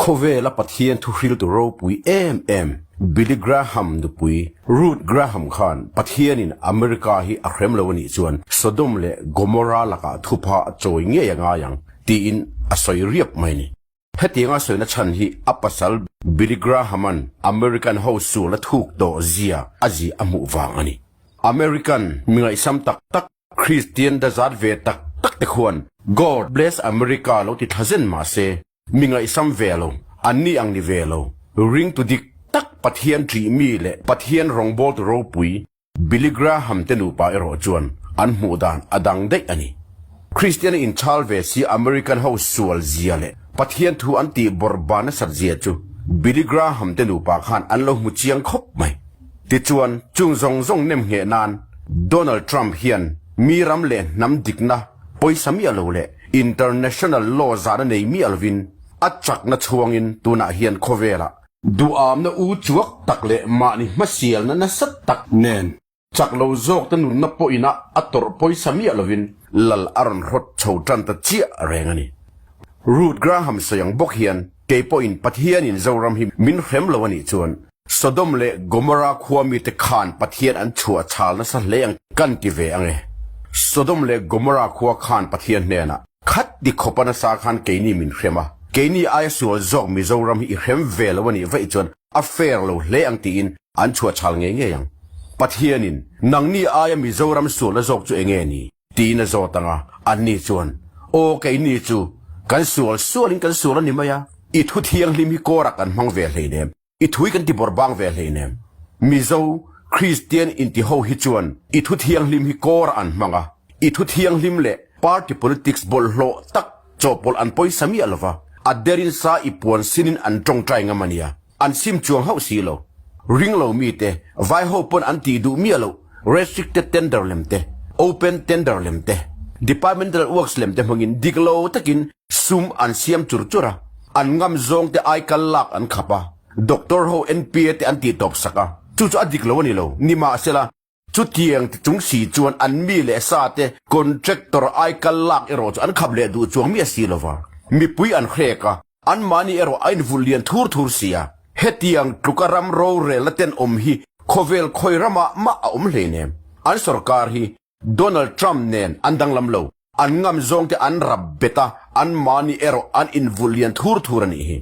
Khawvela Pathian thuhriltu ropui em em Billy Graham nupui Ruth Graham khan Pathianin America hi a hrem lo a nih chuan Sodom leh Gomorrah lakah thupha a chawi ngei a ngai ang tiin a sawi riap mai a ni. Hetianga sawina chhan hi a pasal Billy Graham-a'n American ho sual a thuk tawh zia a zia a hmuh vang a ni. American mi ngaihsam tak tak Kristian dazat ve tak tak te khuan God bless America lo ti thla zen mah se, mi ngaihsam ve lo, an ni ang ni ve lo, ringtu dik tak Pathian ṭih mi leh Pathian rawngbawltu ropui Billy Graham te nupa erawh chuan an hmuh dan a dang daih a ni. Kristian inchhal ve si American ho sual zia leh Pathian thu an tih bawrhban nasat zia chu Billy Graham te nupa khan an lo hmu chiang khawp mai. Tichuan, chung zawng zawng nem ngheh nan Donald Trump hian mi ram leh hnam dikna pawisa miah lo leh international law zahna nei miah lovin a chakna chhuangin tunah hian khawvelah duhamna u chuak tak leh mahni hmasialna nasa tak nen chak lo zawkte nunna pawhin a a tawrh pawisa miah lovin lal a rawn hrawt chho tan ta chiah reng a ni. Ruth Graham sawi ang bawk hian kei pawhin Pathianin Zoram hi min hrem lo a nih chuan Sodom leh Gomorrah khua mite khan Pathian an chhuah chhal nasa hle ang kan ti ve ang e. Sodom leh Gomorrah khua khan Pathian hnenah, Khat ti khawp a nasa khan keini min hrem a, keini aia sual zawk Mizoram hi i hrem ve lo a nih vaih chuan a fair lo hle ang tiin an chhuah chhal ngei ngei ang. Pathianin, Nangni aia Mizoram sualna zawk chu enge ni? Tiin a zawt ang a, anni chuan, Aw keini chu, kan sual sualin kan sual a ni mai a, i thu thianghlim hi kawrah kan hmang ve hleinem. I thui kan ti bawrh bang ve hleinem. Mizo, Kristian inti ho hi chuan i thu thianghlim hi kawr an hmang a, i thu thianghlim leh party politics bawlhhlawh tak chawhpawlh an pawisa miah lova, a derin sa i puan sinin an tawngtai ngam a nia, an sim chuang hauh si lo. Ring lo mite, vai ho pawn an tih duh miah loh, restricted tender lem te, open tender lem te, departmental works lem te hmangin dik lo takin Sum an siam chur chur a, an ngam zawng te ai kal lak an khap a, doctor ho NPA te an tih tawp sak a, chu chu a dik lo a ni lo, nimahsela chutiang ti chung si chuan an mi leh sa te contractor ai kal lak erawh chu an khap leh duh chuang miah si lova, mipui an hrek a, anmahni erawh a invulh lian thur thur si a, hetiang tluka ram rorelna tenawm hi khawvel khawi ramah mah a awm hleinem, an sorkar hi Donald Trump nen an danglam lo, an ngam zawng te an rap bet a, an mahni erawh an invulh lian thur thur a nih hi.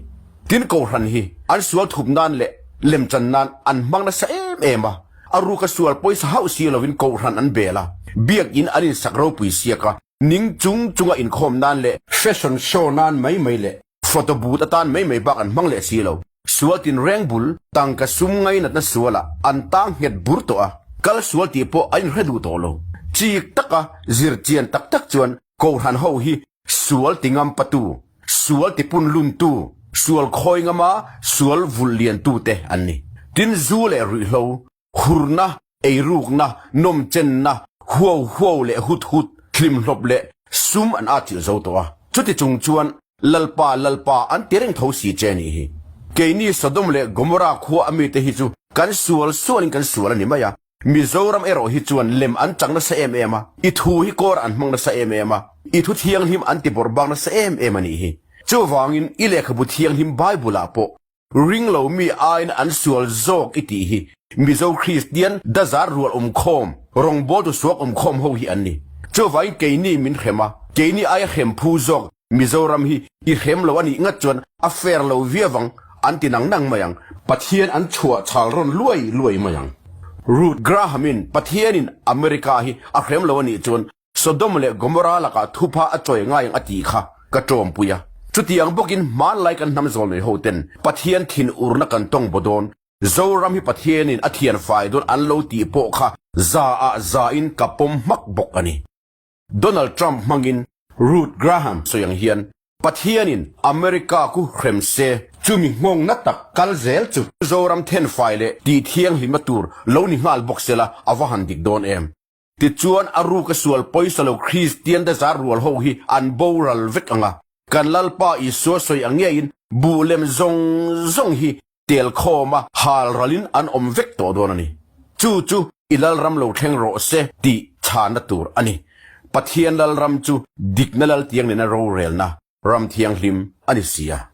Tin Kohhran hi an sual thup nan leh lemchan nan an hmang nasa em em a, a ruka sual pawisa hauh si lovin Kohhran an bel a, biakinn an insak ropui siak a, ning chung chunga inkhawm nan leh fashion show nan mai mai leh Photo booth atan mai mai bak an hmang leh si lo. Sual tinreng bul, tangka sum ngainatna sualah an tang nghet bur tawh a, kal sual tih pawh a inhre duh tawh lo. Chik taka zir chian tak tak chuan Kohhran ho hi sual ti ngam patu, sual ti pun luntu, sual khawi ngama sual vulh liantute an ni. Tin zu leh ruihhlo, Hurna, eirukna, nawmchenna, huau huau leh hut hut, hlimhlawp leh sum an atchilh zo tawh a. Chuti chung chuan Lalpa, Lalpa an ti reng tho si che nih hi. Keini Sodom leh Gomorrah khua a mite hi chu kan sual sualin kan sual a ni mai a. Mizoram erawh hi chuan lem an chang nasa em em a, i thu hi kawr an hmang nasa em em a, i thu thianghlim an ti bawrh bak nasa em em a nih hi. Chuvangin i lehkhabu thianghlim Bible-ah pawh Ring lo mi aiin an sual zawk i tih hi Mizo Kristian dazar rual awmkhawm, rawngbawltu suak awmkhawm ho hi an ni. Chuvangin keini min hrem a, keini aia hrem phu zawk Mizoram hi i hrem lo a nih ngat chuan a fair lo viau ang an ti nang nang mai ang. Pathian an chhuah chhal rawn luai luai mai ang. Ruth Graham-in Pathianin America hi a hrem lo a nih chuan Sodom leh Gomorrah lakah thupha a chawi ngai ang a tih kha ka tawmpui a. Chutiang bawkin hmanlai kan hnam zawlnei ho ten Pathian thin urna kan tawng baw dawn, Zoram hi Pathianin a thian fai dawn an lo tih pawh kha za ah za in ka pawm hmak bawk a ni. Donald Trump hmangin Ruth Graham sawi ang hian Pathianin America ku hrem se chumi nghawngna tak kal zel chu Zoram thenfai leh tih thianghlimna tur lo ni nghal bawk sela a va han dik dawn em. Tichuan a ruka sual pawisa lo Kristian te zar rual ho hi an boral vek ang a, kan Lalpa Isua sawi ang ngeiin buh lem zawng zawng hi tel khawma hal ralin an awm vek tawh dawn a ni. Chu chu i Lalram lo thleng rawh se tih chhana tur a ni. Pathian Lalram chu dikna Laltiang nena rorelna ram thianghlim a ni si a.